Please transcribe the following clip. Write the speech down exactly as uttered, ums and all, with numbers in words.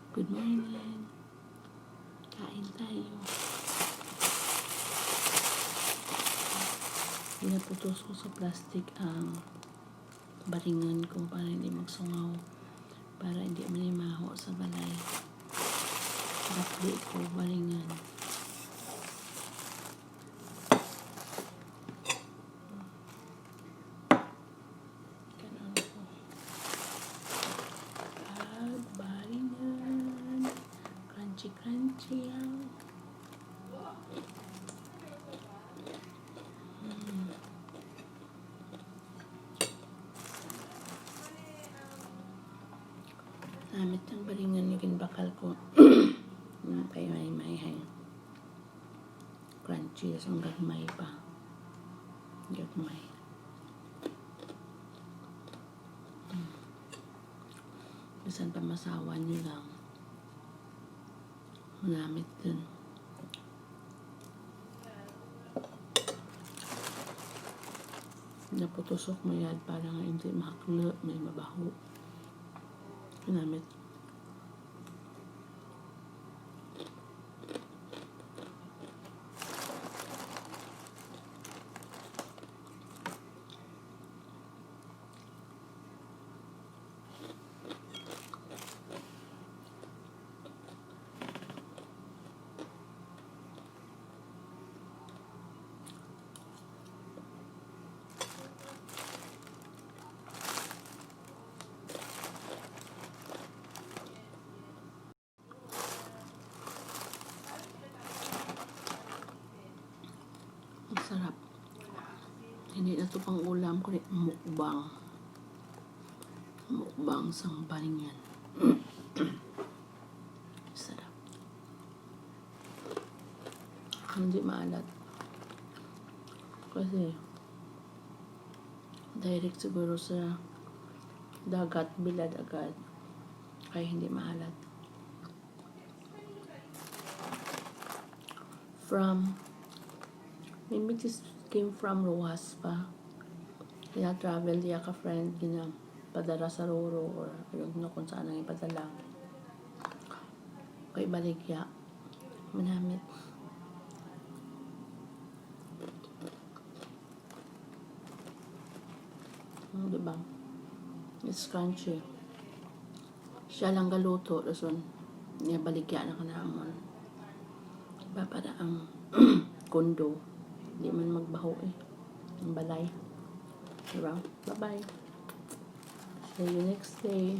Good morning. Kain tayo. Pinaputos ko sa plastic ang baringan ko para hindi magsungaw, para hindi manimaho sa balay. Bakli ko baringan. Kanon ko. Ag baringan. Crunchy, crunchy ang. Mm. Namit ang baringan nga ginbakal ko. Nga kay may, may hay. Crunchy, tas ang gagmay pa. Gagmay. Mm. Bisan pa masawa niyo lang. Manamit din. Naputosok mayad para nga hindi mahaklo, may mabaho. Manamit. Ang sarap. Hindi na to pang ulam, kundi mukbang. Mukbang sang baringan. Sarap. Hindi maalat. Kasi, direct siguro sa dagat, bilad agad. Kaya hindi maalat. From, maybe this came from Roxas pa. Gina-travel diya ka friend, ginapadala sa Roro or I don't know kung saan ang ipadala. Kay baligya. Manamit. Hmm, di ba? It's crunchy. Siya lang galuto, rason niya baligya na ka namon. Diba, para ang kondo, di man magbaho eh. Ang balay. Diba? Bye-bye. See you next day.